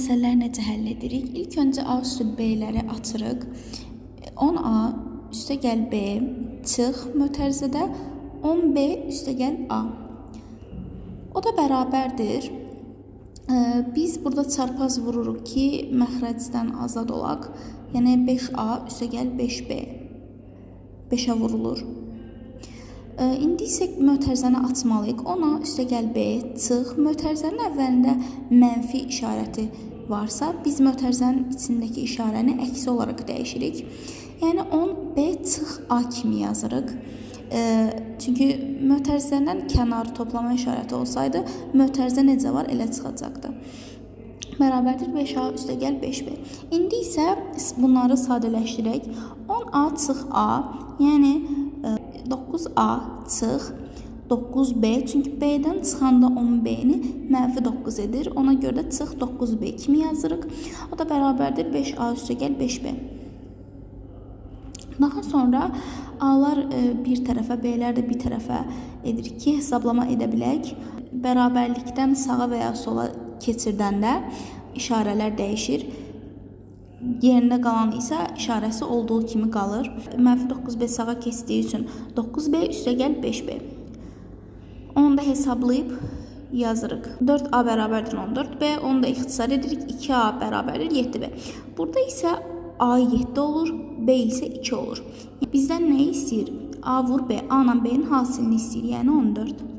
məsələləri necə həll edirik? İlk öncə A üstü B-ləri açırıq. 10A üstəgəl B çıx mötərizədə 10B üstəgəl A. O da bərabərdir. Biz burada çarpaz vururuq ki, məxrəcdən azad olaq. Yəni 5A üstəgəl 5B. 5-ə vurulur. İndi isə mötərizəni açmalıyıq. 10A üstəgəl B çıx. Mötərizənin əvvəlində mənfi işarəti varsa, biz mötərizənin içindəki işarəni əksi olaraq dəyişirik. Yəni 10B çıx A kimi yazırıq. Çünki mötərizədən kənar toplama işarəti olsaydı, mötərizə necə var elə çıxacaqdı. Bərabərdir 5A üstəgəl 5B. İndi isə bunları sadələşdirək. 10A çıx A, yəni 9A çıx 9B. Çünki B-dən çıxanda 10B-ni mənfi 9 edir. Ona görə də çıx 9B kimi yazırıq. O da bərabərdir 5A üstəgəl 5B. Daha sonra A-lar bir tərəfə, B-lər də bir tərəfə edirik ki, hesablama edə bilək. Bərabərlikdən sağa və ya sola keçirdəndə işarələr dəyişir. Yerində qalan isə işarəsi olduğu kimi qalır. Mənfi 9B sağa keçdiyi üçün 9B üstəgəl 5B. Onu da hesablayıb yazırıq. 4A bərabərdir 14B. Onu da ixtisar edirik. 2A bərabərdir 7B. Burada isə A 7 olur, B isə 2 olur. Bizdən nəyi istəyir? A vur B. A ilə B-nin hasilini istəyir, yəni 14.